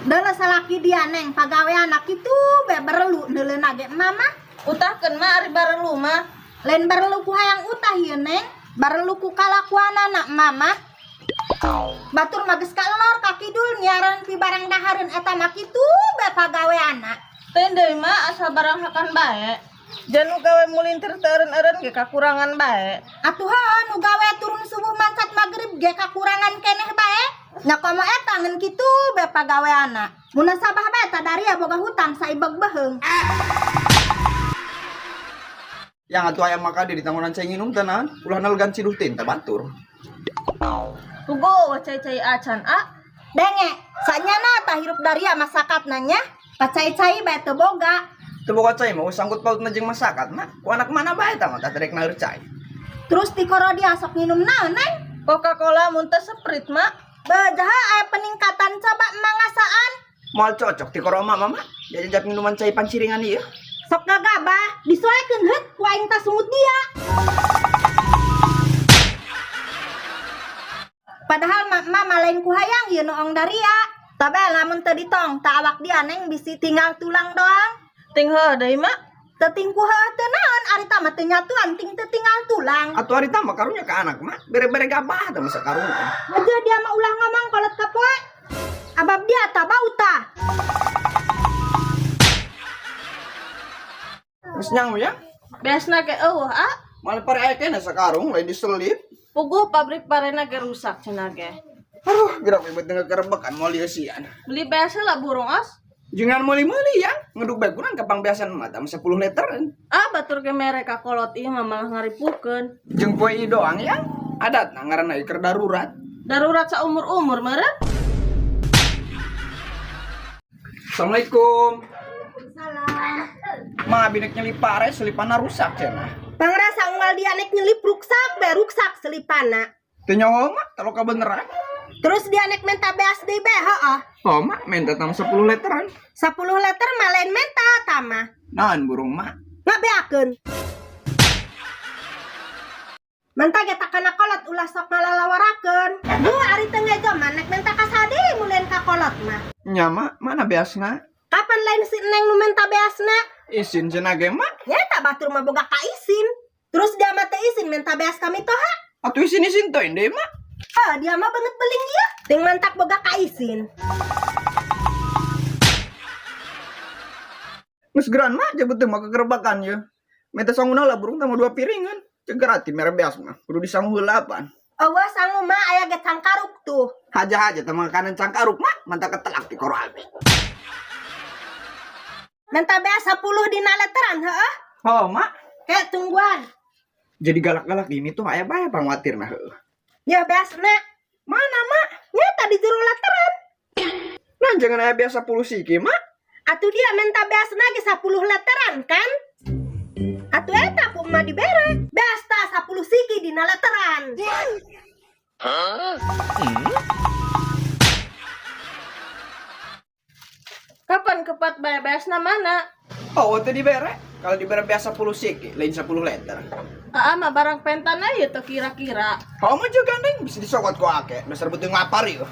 Deuleu salaki dia neng pagaweanna kitu be berelu neuleuna ge mama. Utahkeun mah ari barelu mah. Lain barelu ku hayang utah ieu neng, barelu ku kalakuanana mama. Batur mah geus kalor ka kidul nyiaran pi barang dahareun eta mah kitu be pagaweanna. Teu deui mah asal barang hakan bae. Jan nu gawe mulintir teu eureun-eureun ge kakurangan bae. Atuh heuh nu gawe turun subuh mancat magrib ge kakurangan keneh bae. Nya komo eta ngan kitu be pagaweanna. Munasabah bae ta daria boga hutang saibeg beuheung. Yang atuh ayam maka di tanggunan cai nginum teh naon? Ulah nalgan ciduh teh batur. Pugo cai-cai acan ah. Denge, sanyana tah hirup daria masakatna nya. Pacai-cai bae teu boga. Teu boga cai mah sangkut pautna jeung masakat mah. Ku anak mana bae tah mah tah rek naeur cai. Terus ti korodia sok nginum naon neng? Coca-Cola mun teu Sprite mah. Bejaha aya peningkatan coba mangasaan. Moal cocok ti koro mama mah. Jajajap minuman cai panciringan ieu. Sok gagabah, disoekeun heut ku aing ta sungut dia. Padahal mah mama lain ku hayang ieu noong daria. Tabe lamun teu ditong, ta awak dia neng bisi tinggal tulang doang. Ting heuh deui mah. Teu ting ku heuh teu naon ari tah mah teu nyatuan ting teu tinggal tulang. Atuh ari tah mah karunya ka anak mah, bere-bere gabah tah masa karunya. Aja dia mah ulah ngomong kolot ka poe. Abab dia tah bau tah. Geus nyangu ya? Beasna ge eueuh ah. Malah pare aya keneh sakarung lain diselip. Puguh pabrik parena ge rusak cenah ge. Aduh, gerak ribet dengan kerebekan moal ieu sian. Beli beas heula burung os. Jangan meuli-meuli ya, ngeduk bae kurang kepang beasan mah tah 10 literan. Ah batur ge mere ka kolot ieu mah malah ngaripukeun. Jeung poe ieu doang ya, adatna ngaranna ieu keur darurat. Darurat saumur-umur meureun. Assalamualaikum. Salam. Mah abi nek nyelip pare selipana rusak cenah. Pangrasa unggal dia nek nyelip ruksak be ruksak selipana. Teu nyaho mah talo kabeneran. Terus dia nek menta beas deui be heuh. Oh mah menta tam 10 literan. 10 liter mah lain menta tah mah. Naon burung mah? Ngabeakeun. Menta ge takana kolot ulah sok ngalalawarakeun. Duh ari teu ngejo mah nek menta ka saha deui mun lain ka kolot mah. Nya mah mana beasna? Kapan lain si Neng nu menta beasna? Isin cenah ge mah. Nya eta batur mah boga ka isin. Terus dia mah teu isin menta beas ka mitoha. Atuh isin-isin teuing deui mah. Heuh, dia mah beungeut beling ieu. Ting mantak boga ka isin. Geus geran mah jabut teh mah kegerebakan ye. Menta sanguna lah burung tah mah 2 piringan. Ceger ati mere beas mah kudu disangu heula pan. Eueuh sangu mah aya ge cangkaruk tuh. Haja-haja teh makanan cangkaruk mah mantak ketelak ti koro abi. Menta beas 10 dina leteran heuh. Oh mak. Kayak tungguan. Jadi galak-galak gini tuh aya bae pangwatir nah heuh. Ya beasna. Mana mak? Nya tadi jero leteran. Nah jangan aya beas 10 siki mak. Atuh dia menta beasna ge 10 leteran kan? Atuh eta ku emak dibere. Beas tah 10 siki dina leteran. Huh? Kapan kepat bae beasna mana? Oh, teu dibere. Kalau dibere beas 10 siki, lain 10 liter. Aa mah barang pentan aja teu kira-kira. Kamu juga neng bisa disokot ku ake, dasar beuteung lapar ieu.